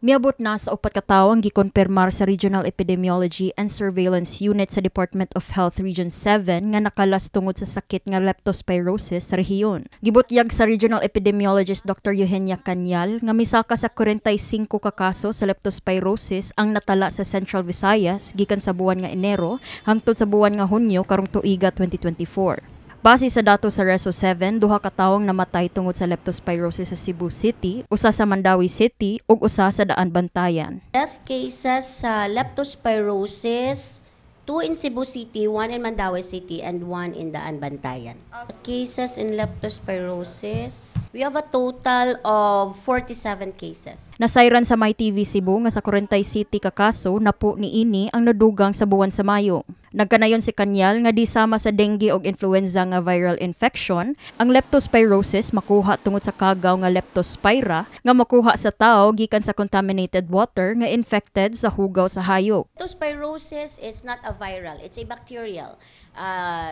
Miabot na sa upat ka tawo ang gikompirmar sa Regional Epidemiology and Surveillance Unit sa Department of Health Region 7 nga nakalas tungod sa sakit nga leptospirosis sa rehiyon. Gibutyag sa Regional Epidemiologist Dr. Eugenia Canyal nga misaka sa 45 ka kaso sa leptospirosis ang natala sa Central Visayas gikan sa buwan nga Enero hangtod sa buwan nga Hunyo karong tuiga 2024. Base sa datos sa Reso 7, duha ka tawong namatay tungod sa leptospirosis sa Cebu City, usa sa Mandaue City ug usa sa Daanbantayan. Death cases sa leptospirosis, two in Cebu City, one in Mandaue City, and one in Daanbantayan. Cases in leptospirosis, we have a total of 47 cases. Nasayran sa MyTV Cebu nga sa 47 ka kaso napo niini ang nadugang sa buwan sa Mayo. Nagkanayon si Canyal nga di sama sa dengue og influenza nga viral infection, ang leptospirosis makuha tungod sa kagaw nga leptospira nga makuha sa tao gikan sa contaminated water nga infected sa hugaw sa hayop. Leptospirosis is not a viral, it's a bacterial.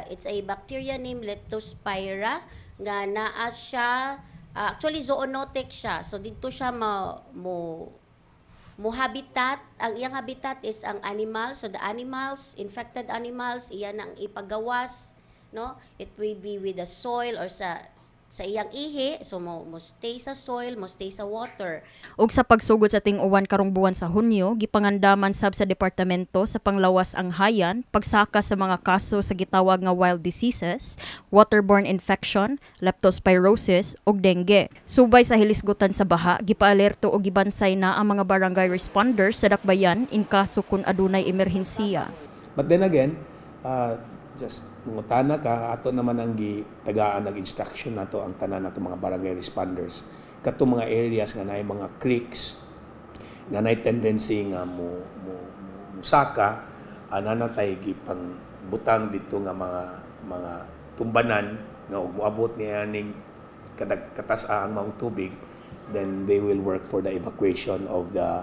It's a bacteria named Leptospira nga naa siya, actually zoonotic siya. So dito siya ma, mo mo habitat, ang iyang habitat is ang animals. So the animals, infected animals, iyan ang ipagawas, no? It will be with the soil or sa iyang ihi, so mo stay sa soil, mo stay sa water. Ug sa pagsugod sa ting-uwan karong buwan sa Hunyo, gipangandaman sab sa departamento sa panglawas ang hayan pagsaka sa mga kaso sa gitawag nga wild diseases, waterborne infection, leptospirosis ug dengue. Subay sa hilisgutan sa baha, gipaalerto og gibansay na ang mga barangay responders sa dakbayan in kaso kun adunay emerhensiya. But then again, just mangutana ka, ato naman ang gitagaan ng instruction nato ang tanan nato mga barangay responders. Kato mga areas nga naay mga creeks nga naay tendency nga mo musaka, ana na tay gipang butang dito nga mga tumbanan nga ug moabot niya ning kadag katas ang maong tubig, then they will work for the evacuation of the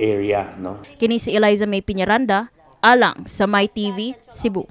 area, no? Kini si Eliza May Piñaranda, alang sa My TV Cebu.